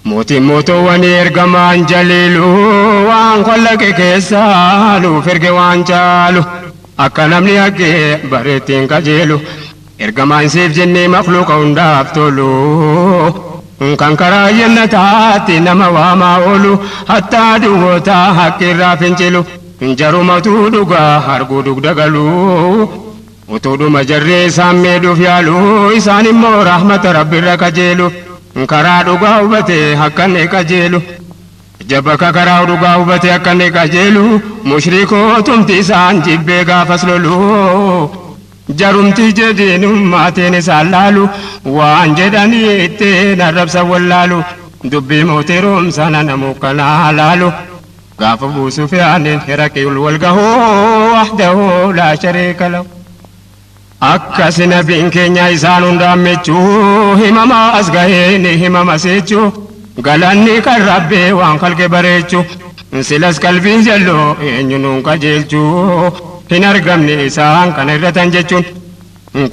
Mootiin mootuwwan ergamaan jaliilu waan qallaqe keessaa nuuf erge waan caalu akka namni haggee bareettiin qajeelu ergamaan siif jennee makluuqa hundaaf tolu kan karaa jannataatti nama waamaa oolu hattaa duwwootaa haqqirraa fincilu jarumatu dhugaa arguu dugda galu utuudhuma jarree isaan miidhuuf yaalu isaan immoo rahmata rabbirra kajeelu karaa dhugaa hubatee akka inni qajeelu jabaka karaa dhugaa hubatee akka inni qajeelu mushrikootumti isaan jibbee gaafas lolu jarumti jedhiinummaatiin isaan laalu waan jedhanii ittiin arrabsa wallaalu dubbii mootii roomsana namuu kanaa laalu gaafa buusuuf yaaniin hiraqiul wal gahuu wahdahu laa shariika lahu. Akkas nabiin keenya isaan hundaan michuu himama as gahee ni himama seechuu galanni kan rabbee waan kalqe bareechuu silas qalbii jalloo eenyu nuun qajeelchuu hin argamne isaan kana irratan jechuun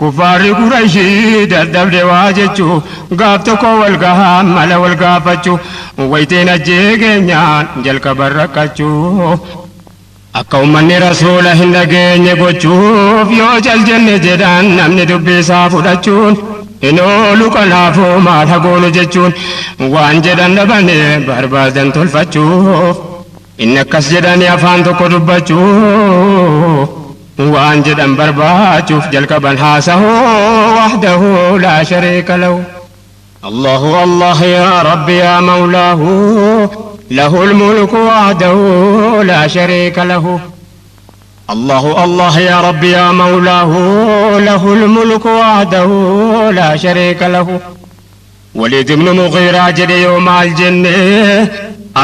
kuffaarri qurayshii dadhabde waa jechuu gaaf tokko wal gahaa mala wal gaafachuu wayteen ajjee keenyaan jalqaban rakkachuu. Akka uummanni rasuula hin dhageenye gochuuf yoo cal jenne jedhan namni dubbii isaa fudhachuun hin oolu kanaafuu maal hagoonu jechuun waan jedhan dhabane barbaadan tolfachuuf inni akkas jedhanii afaan tokko dubbachuuf waan jedhan barbaachuuf jalqaban haasahuu wahdahu laa shariika lahu. الله الله يا ربي يا مولاه له الملك وحده لا شريك له الله الله يا ربي يا مولاه له الملك وحده لا شريك له وليد بن مغيرة جري يوم الجنة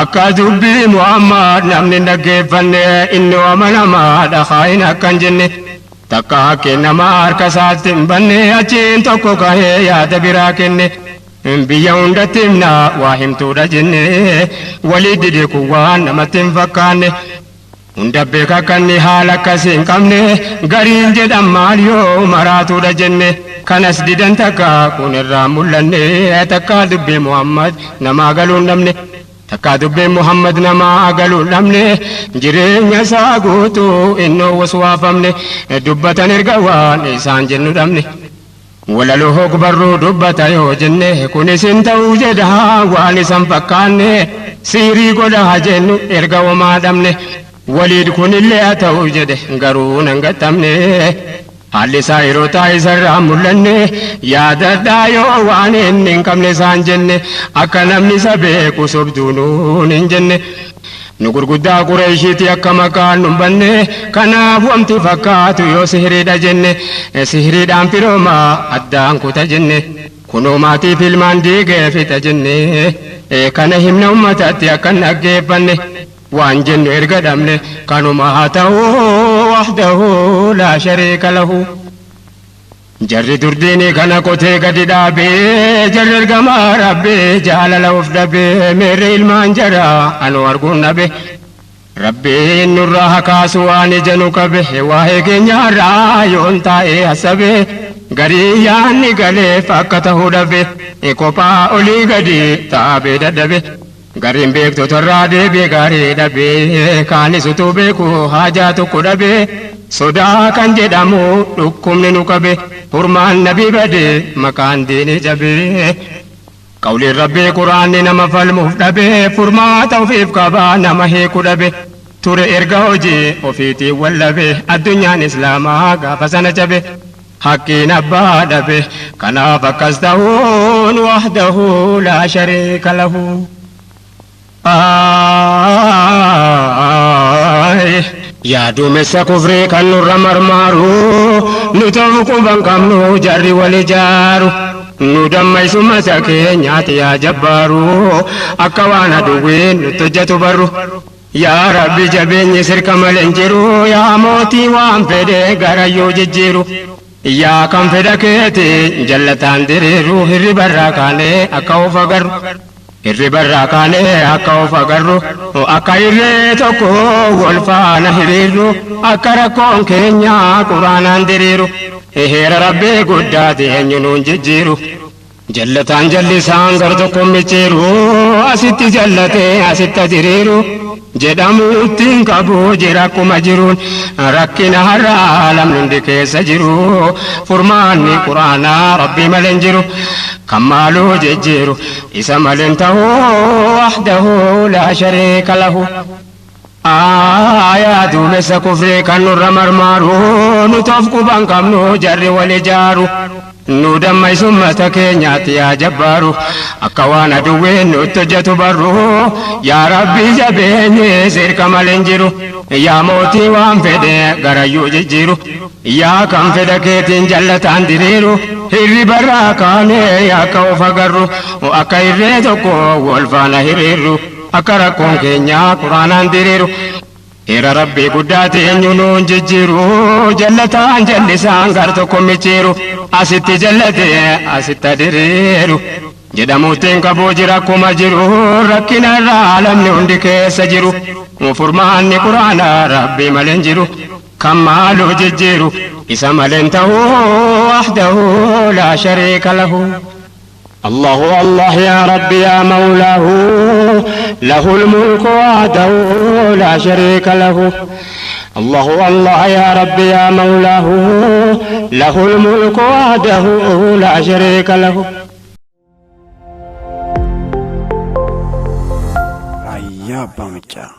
akka dubbii Muhammad namni dhaggeeffanne inni amanamaadha kaayin akkan jenne takka haqqee nama harka isaatti hin banne achiin tokko kahee yaada biraa kenne biyya hundatti himna waa himtuudha jenne walii dide kun waan namatti hin fakkaanne hunda beeka kanni haala akkasii hin qabne gariin jedhan maal yoo maraatuudha jenne kanas didan takka kun irraa mul'anne takka dubbii Muhammad namaa galuu hin dhabne takka dubbiin Muhammad namaa galuu hin dhabne jireenya isaa guutuu innoo waswaafamne dubbatan erga waan isaan jennu dhabne. Walaloo hogbarruu dubbata yoo jenne kunis hin ta'uu jedha waan isan fakkaanne siirii godhaa jennu erga homaa dhabne waliid kunillee haa ta'u jedhe garuu nan gattamne haalli isaa yeroo taa'isarraa mul'anne yaadadhaa yoo waan inni hin qabne isaan jenne akka namni isa beeku sobduunuun hin jenne. Nu gurguddaa Qureeshiiti akka maqaan nu banne kanaaf wanti fakkaatu yoo sihiriidha jenne sihiriidhaan firoomaa addaan kuta jenne kunoo maatiif ilmaan diigee fixa jenne kana himna ummatatti akka hin dhaggeeffanne waan jennu erga dhabne kanuma haa ta'u wahdahu laa shariika lahu. Jarri durdiini kana qotee gadi dhaabee jarri ergamaa rabbee jaalala of dhabee meerre ilmaan jara anu arguun dhabe. Rabbiin nurraa haa kaasu waan ija nu qabe waa'ee keenyaarraa yoon taa'ee hasabe garii yaanni galeef akka ta'uu dhabe kophaa olii gadi taabee dadhabe. Gariin beektotarraa deebii gaarii dhabe kaanis utuu beeku haajaa tokko dhabe sodaa kan jedhamu dhukkubni nu qabe furmaan nabii bade maqaan diinii jabe. Qawliin rabbii quraanni nama falmuuf dhabe furmaata ofiif qaba nama hiiku dhabe ture erga hojii ofiitiin wallabe addunyaan islaamaa gaafa sana cabe haqqiin abbaa dhabe kanaaf akkas ta'uun wahdahu laa shariika lahu. Yaa duumessa kufrii kan nurra marmaaru nu ta'uu quban qabnu jarri wal ijaaru nu dammaysuma isa keenyaati yaa jabbaaru akka waan aduwwiin nutti hojjetu barru. Yaa Rabbi jabeenyi sirka malee hin jiru yaa mootii waan fedhe garayyuu jijjiiru. Yaa kan fedha keeti jallataan diriiru hirribarraa kaanee akka of agarru. Hirribarraa kaanee akka of agarru akka hirree tokko wal faana hiriirru akka rakkoon keenya quraanaan diriiru heera rabbii guddaati eenyu nuun jijjiiru. Jallataan jallisaan gar tokko micciiru asitti jallatee asitti diriiru jedhamuutti hin qabu jira akkuma jiruun rakkina har'aa lamni hundi keessa jiru furmaanni quraanaa rabbii malee hin jiru kan maaluu jejjiiru isa malee hin ta'u wahdahu laa shariika lahu. Aayaa duumessa kufrii kan nurra marmaaru nu toof quban qabnu jarri wal ijaaru. Nu dammaysu ummata keenyaatti yaa jabbaaru akka waan aduwween nutti hojjetu barru yaa rabbii jabeenye sirka malee hin jiru yaa mootii waan fedhe garayyuu jijjiiru yaa kan fedha keetiin jallataan diriiru hirribarraa kaanee akka of agarru akka hirree tokko wal faana hiriirru akka rakkoon keenya quraanaan diriiru. Heera rabbii guddaa teenyu nuun jijjiiru jallataan jallisaan gar tokko micciiru asitti jallate asitti diriiru jedhamuutiin qabuu jira akkuma jiru rakkina irraa lamni hundi keessa jiru furmaanni quraana rabbii malee hin jiru kan maaluu jijjiiru isa malee hin ta'u wahdahu laa shariika lahu. الله الله يا ربي يا مولاه له الملك وحده لا شريك له الله الله يا ربي يا مولاه له الملك وحده لا شريك له. Raayyaa Abbaa Maccaa.